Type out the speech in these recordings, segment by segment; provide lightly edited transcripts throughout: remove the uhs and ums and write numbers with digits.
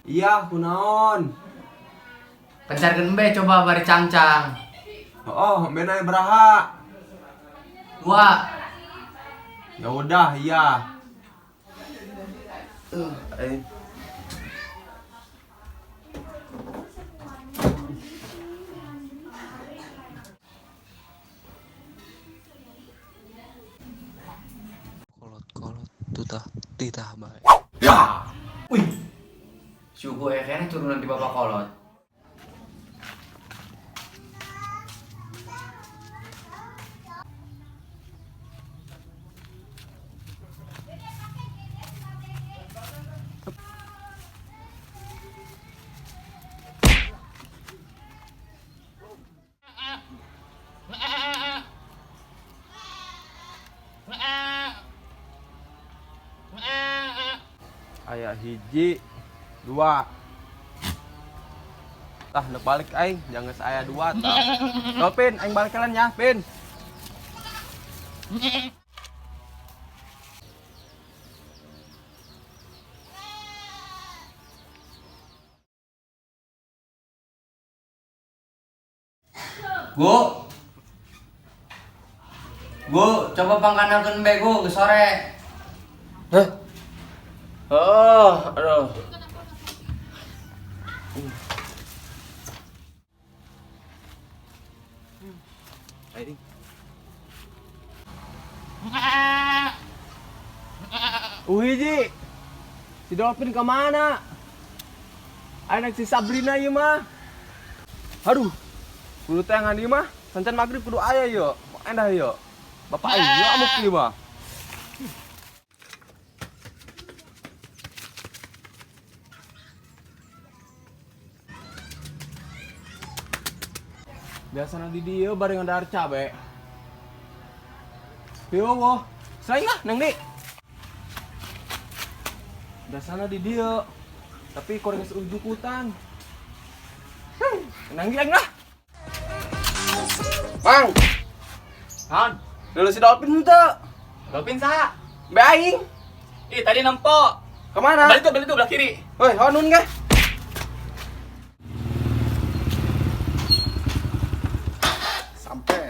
Iya, kunaon? Kencarkeun embe coba bari cangcang. Oh, embena beraha? Dua. Ya udah, iya. Eh. Kolot-kolot tutah titah bae. Ya. Wih. Suku kayaknya turunan di bapak kolot. Aya hiji, dua. Tah, nu balik aing, jangan saya dua tah. Tuh, Pin, aing balik kalian ya, Pin. Gu. Gu, coba pangkanakeun embe gu geus sore. Hah? Oh, aduh. Aing. Hiji. Si Dolphin kemana? Anak si Sabrina ieu mah. Aduh. Kudu teh ngan ieu mah. Sancan maghrib kudu aya yo. Endah yo. Bapak aing yo amuk ieu mah. Biasana di dieu bari ngadahar cabe. Pieu woh. Selain lah neng di. Biasana di dieu. Tapi koreng geus ujukutan. Nang di aing lah. Mang. Han, Dulu si Dolphin henteu. Dolphin saha? Be aing. Ih, tadi nempo. Kemana? Balik tuh belah kiri. Woi, honun ge. Sampai.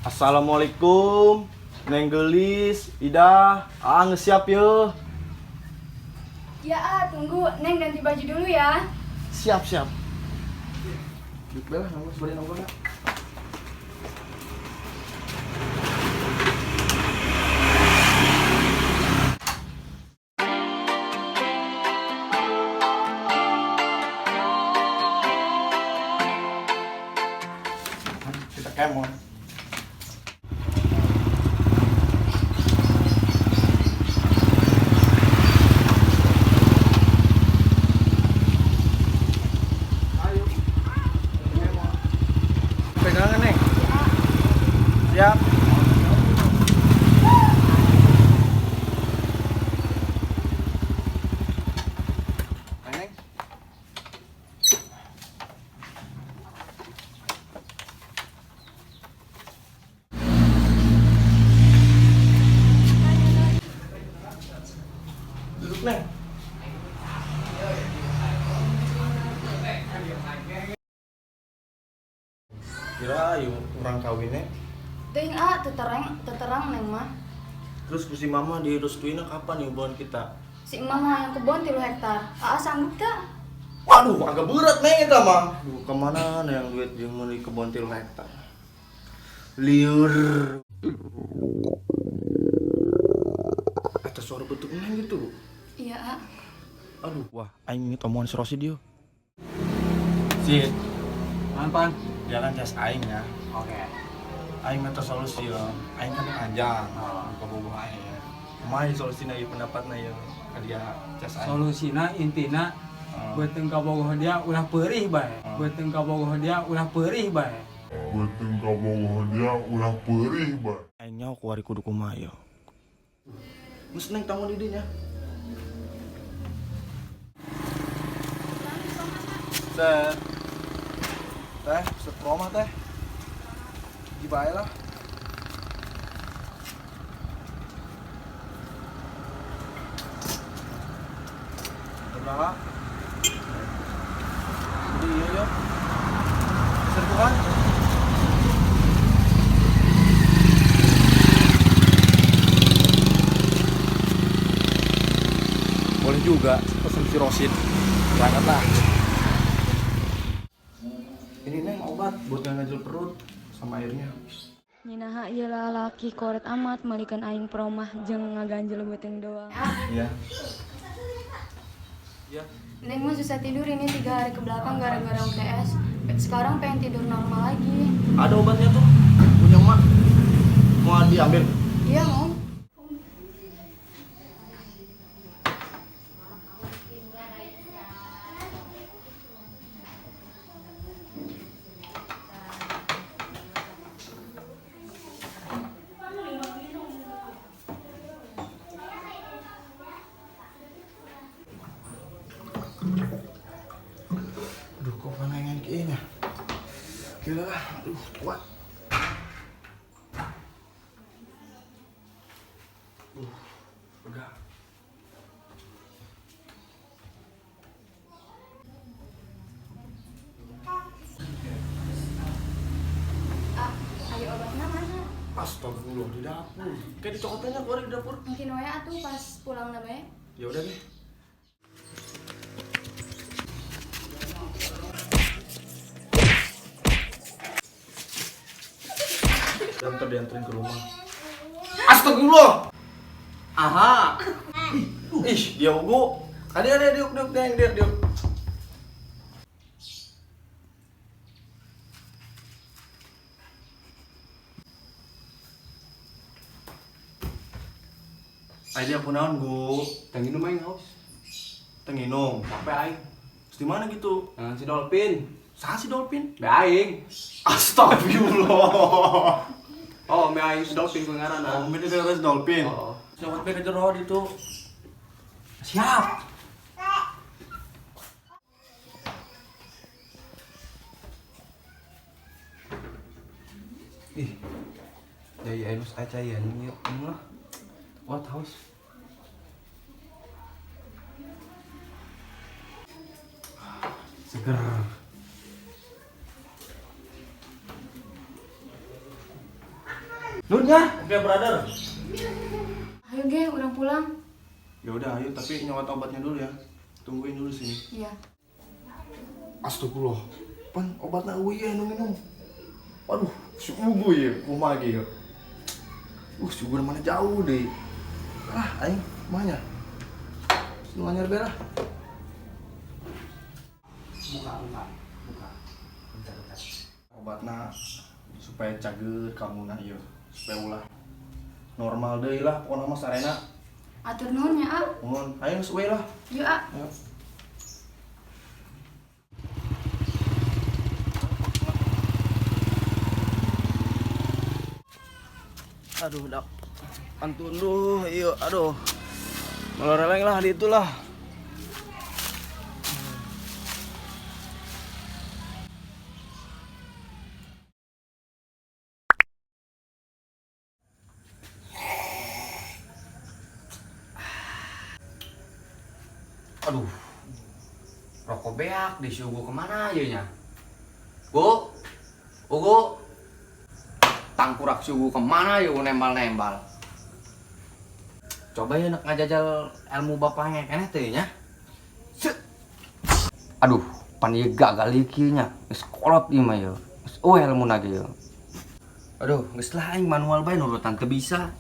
Assalamualaikum, Neng Gelis, Ida, ah geus siap ye. Ya, ah, tunggu. Neng ganti baju dulu ya. Siap, siap. Duduk lah, nongol sebagai nongol nak. Kita kemon. Ayo. Kemon. Pegangan, Neng. Siap. Neng. Duduk, Neng. Kira ayo urang kawinnya. Teuing ah, teterang, teterang Neng mah. Terus ku si mama direstuinnya kapan nih hubungan kita? Si emak mah yang kebon 3 hektar. Aa sanggup tak? Aduh, agak berat Neng eta mah. Aduh, kemana nih yang duit yang beli kebon 3 hektar? Liur. Ada suara bentuk Neng gitu. Iya, ah. Aduh, wah, aing inget omongan si Rosi dia. Sit. Pan. Dia kan jas aing ya. Oke. Aing minta solusi ya. Aing kan panjang. Oh. Kabogoh aing ya. Kumaha solusina ieu pendapatna ieu ka dia jas aing. Solusina intina Oh. beuteung kabogoh dia ulah peurih bae. Oh. Beuteung kabogoh dia ulah peurih bae. Beuteung kabogoh dia ulah peurih bae. Aing nyaho kuari kudu kumaha ieu. Geus Neng tanggung di dinya. Teh. Teh, set rumah teh. Hiji bae lah. Berapa? Jadi iya yo. Serbukan. Boleh juga pesen si Rosid. Berangkat lah. Ini Neng obat buat nganjel perut sama airnya. Nyinaha ieu lalaki koret amat malikeun aing promah jeung ngaganjel beuteung doang. Iya. Neng mah susah tidur ini 3 hari ke belakang gara-gara UTS. Sekarang pengen tidur normal lagi. Ada obatnya tuh. Punya emak. Mau diambil? Iya mau. Aduh, kok panengan kayaknya. Gila lah, aduh, kuat. Udah. Ah, ayo obatnya mana? Astagfirullah, di dapur. Kayak dicokotannya keluar di dapur. Mungkin wae atuh pas pulang na bae. Ya udah deh. Dan ntar dianterin ke rumah. Astagfirullah. Aha. Ih, dia ugu. Ada diuk diuk deng diuk diuk. Ayo dia kunaon gu? Teu nginum aing haus. Teu nginum. Capek aing. Terus di mana gitu? Dengan si Dolphin. Saha si Dolphin? Be aing. Astagfirullah. Oh, me aing si Dolphin ku ngaranna. Oh, me si Dolphin. Oh. Nyokot be ke jero ditu. Siap. Ih. Ya ya halus aja ya ini lah. What house? Seger. Nurnya, oke brother. Ayo ge, urang pulang. Ya udah ayo, tapi nyawat obatnya dulu ya. Tungguin dulu sini. Iya. Astagfirullah. Pan obatna eueuh ya nu minum. Waduh, si Ugu ya, kumaha ge ya. Si Ugu mana jauh deh. Ah, aing mahnya. Nu anyar berah. Buka, buka, buka. Bentar, bentar. Obatna supaya cager kamu na ieu, supaya ulah normal deui lah pokona mah sarena. Atur nuhun nya, A. Nuhun, ayo geus we lah. Yuk, A. Ayo. Aduh, dak. Pantun duh, iya, aduh. Meloreleng lah di itulah. Aduh, rokok beak di si Ugu kemana aja nya? Gu, Ugu, tangkurak si Ugu kemana ya nembal-nembal? Coba ya nak ngajajal ilmu bapaknya keneh teh nya. Aduh, pan ieu gagal ieu nya. Geus kolot ieu mah ieu. Geus eueuh ilmuna ge ieu. Aduh, geus lah aing manual bae nurutan teu bisa.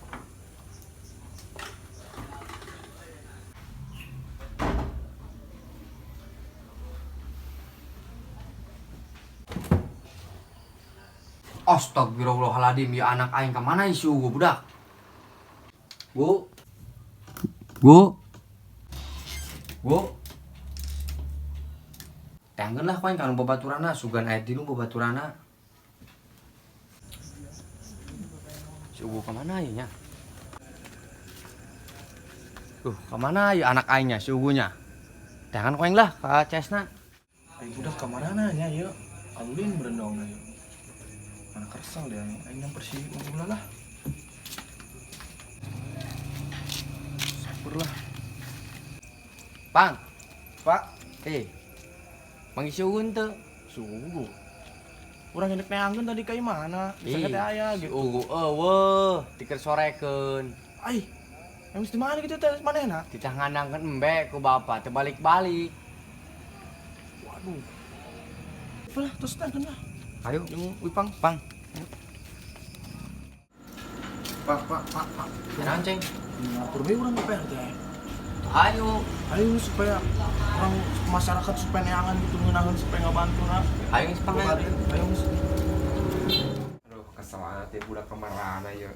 Astagfirullahaladzim, ya anak aing kemana si Ugu budak? Gu, Gu, Gu, tanggen lah koin kanu babaturana, sugan aya tilu babaturana. Si Ugu kemana ya nya? Duh, kemana ya anak aingnya si Ugunya? Tangan koin lah ka Cesna. Aing budak kamarana nya ieu? Alulin berendong ieu. Mana kesel dia, aing nyamper si Ugu lah. Sabar lah. Pang. Pak. Manggil si Ugu teu? Si Ugu. Urang nyedek neangeun tadi ka imahna, bisa teh aya Si gitu. Ugu eueuh, tiker sorekeun. Ai. Emang di mana gitu teh manehna? Titah ngandangkeun embe ku bapak teu balik-balik. Waduh. Lah, terus teh lah. Ayo, Jeung Wipang. Pang. Pak, pak, pak, pak. Naon, Ceng? Ngatur bae urang ke PRT. Ayo. Ayo supaya orang masyarakat supaya neangan gitu ngeunaheun supaya ngabantu na. Ayo geus pang. Ayo geus. Aduh, kesel banget ya budak kemarana ya.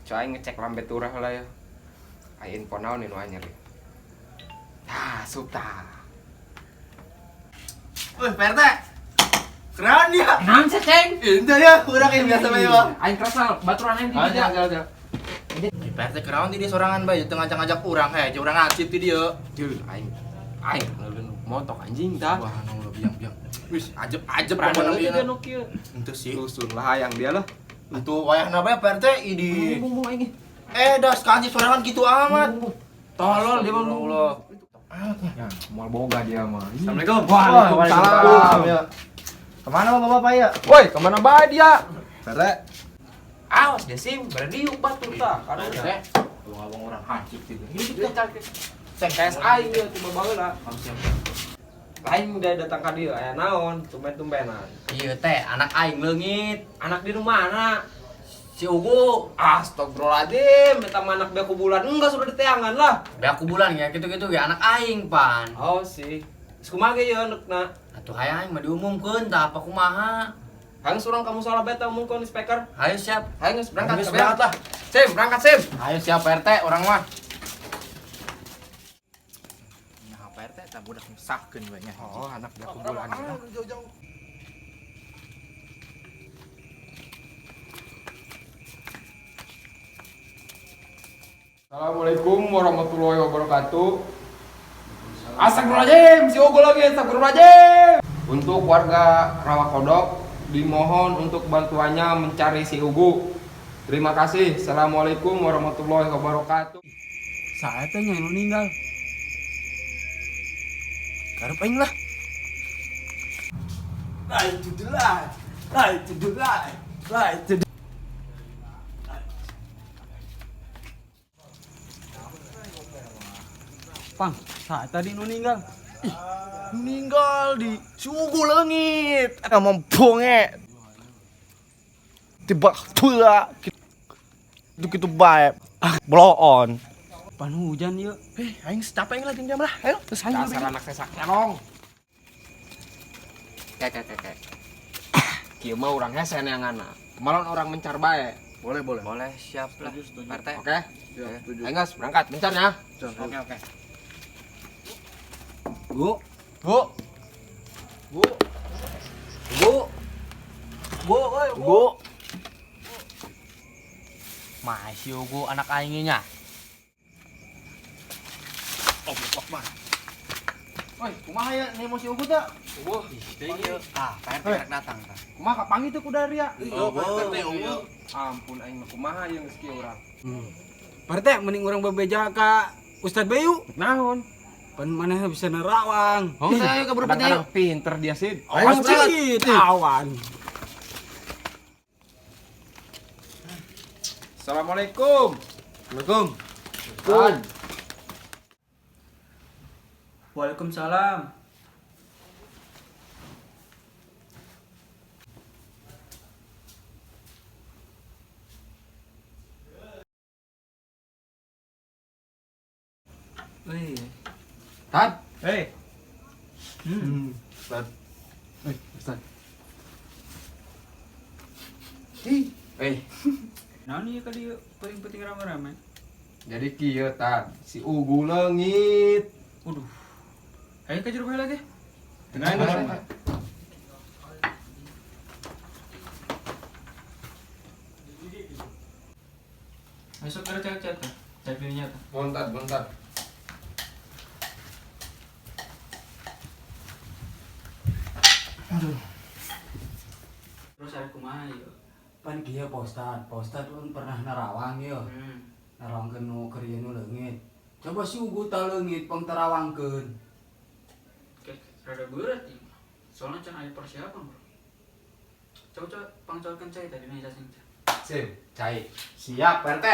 Coy ngecek lambe turah lah ya. Aya info naon nu anyar ya. Tah, sup tah. Wih, Pak RT. Keren dia. Naon sih, Ceng? Itu ya, urang yang biasa bae, Bang. Aing kesel, baturan aing di dia. Pak RT kerawan ti dia sorangan bae, teu ngajak-ngajak urang heh, urang ngacip ti dia. Duh, aing aing ngeuleuh montok anjing tah. Wah, nu biang-biang. Wis, ajeb-ajeb Pokoknya pokona dia ieu. nu kieu. Henteu sih. Dusun lah hayang dia lah. Itu wayahna bae Pak RT idi. Bung aing. Das ka anjing sorangan kitu amat. Tolol dia mah. Allah. Ya, moal boga dia mah. Assalamualaikum. Waalaikumsalam. Ya. Kemana bapak-bapak ya? Woi, kemana bae dia? Pak RT. Awas dia sim, berdiuk batur tah. Karena Abang-abang orang hancur ti dia. dia cek KS aing ieu tiba baheula. Lain dia datang ka dieu aya naon, tumben-tumbenan. Ieu teh anak aing leungit. Anak di rumah mana? Si Ugu. Astagfirullahaladzim, minta anak beak kubulan. Enggak sudah diteangan lah. Beak kubulan ya gitu-gitu ya anak aing pan. Oh sih. Geus kumaha ge ieu anakna? Atuh hayang aing mah diumumkeun tah apa kumaha. Hayang surang kamu salah beta umumkeun di speaker. Ayo siap. Hayang geus berangkat. Geus berangkat lah. Sim, berangkat Sim. Ayo siap Pak RT orang mah. Ya Pak RT tah budak nyusahkeun we nya. Oh, anak beak kubulan. Jauh-jauh. Assalamualaikum warahmatullahi wabarakatuh. Astagfirullahaladzim, si Ugu lagi, astagfirullahaladzim. Untuk warga Rawakodok, dimohon untuk bantuannya mencari si Ugu. Terima kasih. Assalamualaikum warahmatullahi wabarakatuh. Saya teh nya nu ninggal. Karep aing lah. Light to the light. Light to the light. Light to the Pang, saya tadi nu ninggal. Ih, ninggal di si Ugu leungit. Eta membonge. Tiba tua gitu gitu bae. Blow on. Pan hujan ieu. Aing capek aing lah jam lah. Ayo, terus aing. Dasar anak sesak nyalong. Kek kek kek. Kieu mah urang hese neanganna. Malon orang mencar bae. Boleh, boleh. Boleh siap lah. Pak RT. Oke? Ayo guys, berangkat mencarnya. Oke, oke. Bu, Bu. Bu. Bu. Bu, oi, Bu. Masih Ugu anak aing nya. Oh, mah. Woi, kumaha ya nemo si Ugu teh? Ugu. Ieu. Ah, Pak RT rek datang tah. Kumaha kapanggih teh kuda ria? Iya, Pak RT Ugu. Ampun aing mah kumaha ieu geus kieu urang. Pak RT mending urang bebeja ka Ustad Bayu. Naon? Pan maneh bisa nerawang. Oh, ayo ke berempat ayo. Kadang-kadang pinter dia sih. Ayo awan. Assalamualaikum. Assalamualaikum. Waalaikumsalam. Waalaikumsalam. Wih. Tad. Hei. Ustad. Ustad. Eh, Naon ieu ka dieu paling penting rame-rame. jadi kieu Tad, si Ugu leungit. Waduh. Ayo ka jero bae lagi. Tenang, tenang. Besok kira cek-cek teh. Cek dirinya teh. Bontar, bontar. Terus ada kumaha ieu? Pan kieu Pak Ustad, Pak Ustad pun pernah nerawang ieu. Nerawangkeun nu keur ieu nu leungit. Coba si Ugu tah leungit pang terawangkeun. Kayak rada berat ieu. Soalnya can aya persiapan, Bro. Coba coba pangcolkeun cai tadi nih cacing. Sip, cai. Siap, Pak RT.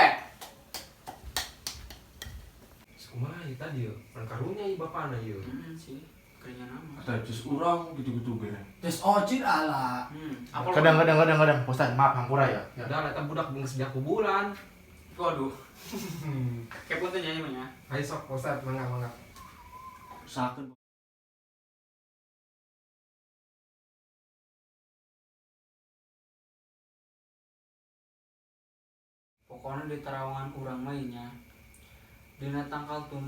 Kumaha ieu tadi yeuh? Pan karunya ieu bapana ieu. Sih, keringan nama. Atau terus urang gitu-gitu ge. Terus ocit ala. Apa Kadang kadang kadang kadang Pak Ustad, maaf hampura ya. Ya. Udah eta budak geus kuburan. Waduh. Kayak punten nyanyi mah ya. Ayo sok Pak Ustad, mangga mangga. Usahakeun. Pokoknya di terawangan urang mah nya. Dina tangkal tun,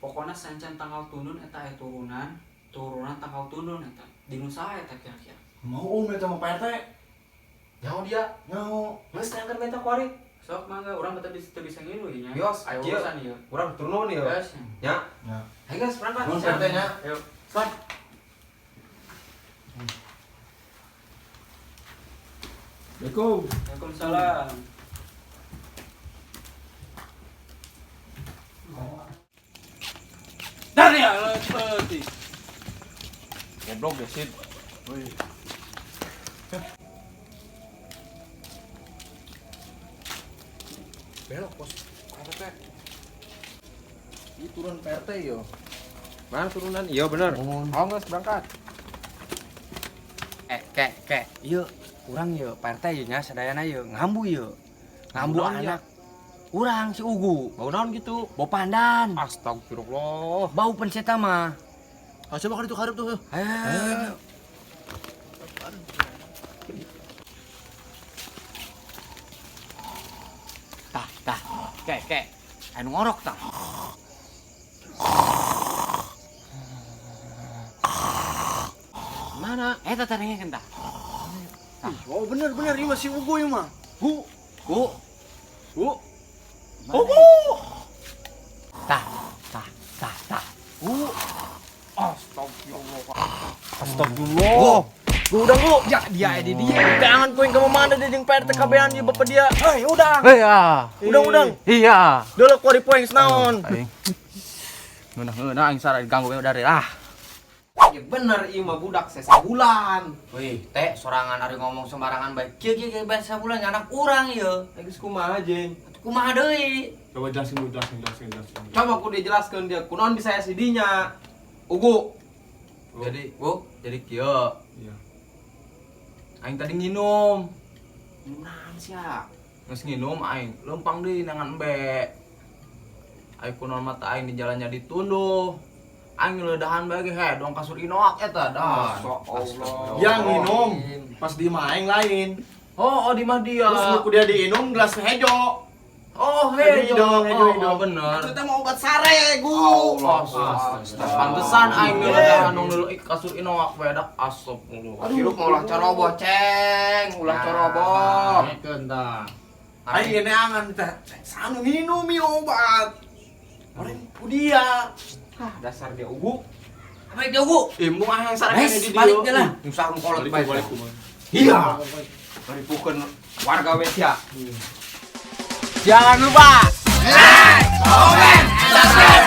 pokoknya sancan tangkal tunun eta aya turunan, turunan tangkal tunun eta. Di nu saha eta kira-kira? Mau om eta sama Pak RT. Nyaho dia. Nyaho. Geus tangkeun menta kuari. Sok mangga urang teu bisa teu bisa ngilu nya. Yos, aya kieu. urusan ieu. Urang turun ieu. Geus. Nya. Ya. Ayo guys, berangkat. Nuhun Pak RT nya. Ayo. Stop. Assalamualaikum. Waalaikumsalam. Dari ala peuting. Goblok deh, Sid. Belok pos Pak RT. Ini turun Pak RT yo. Mana turunan? Iya bener. Oh, geus berangkat. Eh, kek, kek, ieu urang ieu Pak RT ieu nya sadayana ieu ngambu ieu. Ngambu Naon ieu? anak urang si Ugu. Bau naon gitu? Bau pandan. Astagfirullah. Bau penseta mah. Ah, coba kan itu hareup tuh. Ayo. Tah, tah. Kek, kek. Anu ngorok tah. Mana? Eta tarengekeun tah. Oh bener bener ini masih Ugu ieu mah. Gu, gu. Bu. Ugu. Tah, tah, tah, tah. Gu. Astagfirullah. Astagfirullah. Gu udang gu. Ya dia di dia. Jangan kuing ke mana dia jeung Pak RT kabehan ieu bapak dia. Hei, udang. Iya. Udang udang. Iya. Deuleu kuari poeng naon. Ngeunah-ngeunah aing sara diganggu dari ah. Ya bener ieu mah budak sabulan. Wih, teh sorangan ari ngomong sembarangan bae. Kieu kieu kieu bae sabulan anak urang ieu. Geus kumaha jeung? Atuh kumaha deui? Coba jelasin dulu, jelasin, jelasin, jelasin. Coba ku dia jelaskeun dia kunaon bisa aya sidinya. Ugu. Jadi, Bu, jadi kieu. Iya. Aing tadi nginum. Nginum naon sia? Geus nginum aing lempang deui nangan embe. Aing kunaon mata aing di jalannya ditunduh. Aing ngeledahan bae ge he dong kasur inoak eta dah. Allah. Yang minum pas di imah aing lain. Oh, oh di mah dia. Terus ku dia diinum gelas hejo. Oh, Hejo hejo. hidung, hejo Oh, hidung. oh, bener. Itu teh mau obat sare, gu. Allah, pantesan aing ngeledahan dong dulu kasur inoak bae dak astagfirullah. Hirup mah ulah coroboh, ceng, ulah coroboh. Naikeun tah. Aing ge neangan teh sanu minum ieu obat. Orang ku dia. Ah, dasar dia ugu. Apa dia Ugu? Imbung aing sare Wes, di balik dieu. dia lah. Nyusah kolot bae. Iya. Ripukeun warga we sia. Jangan lupa like, comment, subscribe.